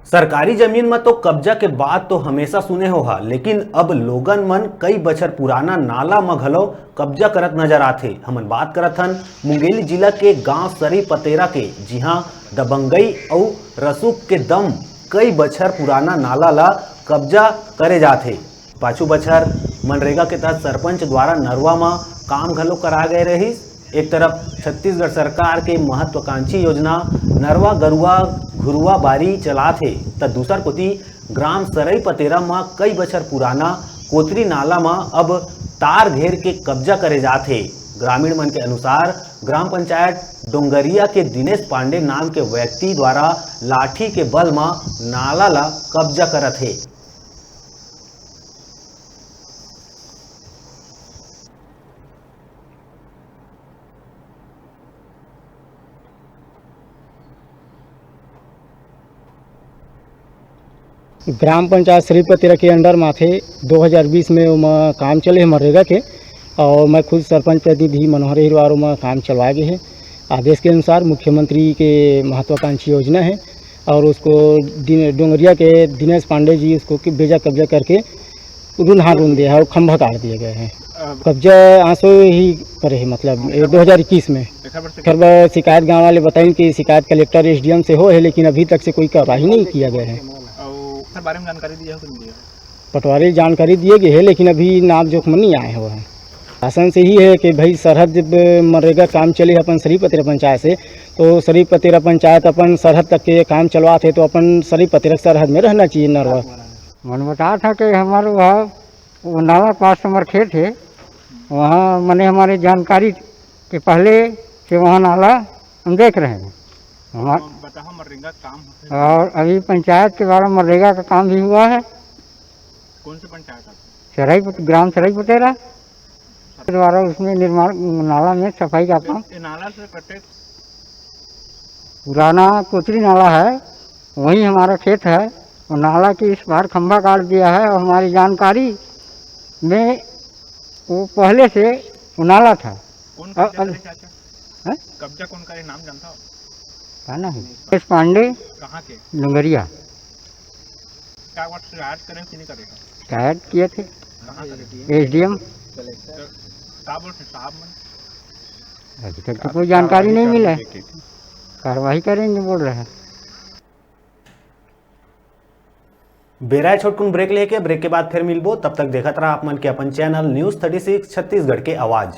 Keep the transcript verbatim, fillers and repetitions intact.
सरकारी जमीन म तो कब्जा के बात तो हमेशा सुने हो हा, लेकिन अब लोगन मन कई बछर पुराना नाला म घलो कब्जा करत नजर आथे। हमन बात करत हन मुंगेली जिला के गांव सरई पतेरा के, जिहां दबंगई अउ रसूख के दम कई बछर पुराना नाला ला कब्जा करे जाथे। पाछू बछर मनरेगा के तहत सरपंच द्वारा नरवा म काम घलो करा गए रहिस। एक तरफ छत्तीसगढ़ सरकार के महत्वाकांक्षी योजना नरवा गरुवा घुरुवा बारी चलात हे, त दूसर कोती ग्राम सरई पतेरा म कई बछर पुराना कोतरी नाला म अब तार घेर के कब्जा करे जात हे। ग्रामीण मन के अनुसार, ग्राम पंचायत डोंगरिया के दिनेश पांडे नाम के व्यक्ति द्वारा लाठी के बल म नाला ल कब्जा करत हे। ग्राम पंचायत सरई पतेरा के अंडर म आथे। दो हज़ार बीस में ओमा काम चले हे मनरेगा के, और मैं खुद सरपंच प्रतिनिधि मनोहर अहिरवार ओमा काम चलवाए गे हे। आदेश के अनुसार मुख्यमंत्री के महत्वाकांक्षी योजना है, और उसको दिन, डोंगरिया के दिनेश पांडे जी उसको कि बेजा कब्जा करके रुनहा रुन दे है और खंभा काट दिए गए हैं। अब कब्जा आंसू ही करे है, मतलब, हाँ, ये दो हज़ार इक्कीस में। एकर बर से एकर बर शिकायत गांव वाले बताइन कि शिकायत कलेक्टर, एसडीएम से हो है, लेकिन अभी तक से कोई कार्रवाई नहीं किया गया है। और सर, बारे में जानकारी दिया हो कि नहीं दिया? पटवारी जानकारी दिए गए है, लेकिन अभी नाप जोख में नहीं आए हुए हैं। शासन से ही है कि भाई, सरहद जब मनरेगा काम चले अपन सरई पतेरा पंचायत से, तो सरई पतेरा पंचायत अपन सरहद तक के काम चलवात है, तो अपन सरई पतेरा सरहद में रहना चाहिए नरवा। मन बता था कि हमारे वहाँ वो नाला पास हमारे खेत है, वहाँ मने हमारे जानकारी के पहले से वहाँ नाला हम देख रहे हैं। हमार बताओ, मनरेगा काम होते हैं। और अभी पंचायत के द्वारा मनरेगा का काम भी हुआ है। कौन सी पंचायत आपकी? सरई पत-, ग्राम सरई पतेरा के द्वारा उसमें निर्माण, नाला में सफाई का काम। ये नाला से कटे? पुराना कोतरी नाला है, वहीं हमारा खेत है। वो नाला के इस बार खंभा काट दिया है और हमारी जानकारी में वो पहले से वो नाला था। कौन अ-, कब्जा अब करे, चाचा? हैं? कब्जा कौन करे, नाम जानता हो? का नाम है? एस पांडे। कहाँ के? डोंगरिया। क्या बात, शिकायत करें कि नहीं करेगा? शिकायत किए थे। कहाँ करें? एसडीएम। तो क्या बोलते साहब मन? अभी तक तो कोई जानकारी नहीं मिला है। कार्रवाई करेंगे बोल रहे हैं। बेरा ए छोटकुन ब्रेक लेके, ब्रेक के बाद फिर मिलबो। तब तक देखत रहा आप मन के अपन channel news thirty six Chhattisgarh के आवाज़।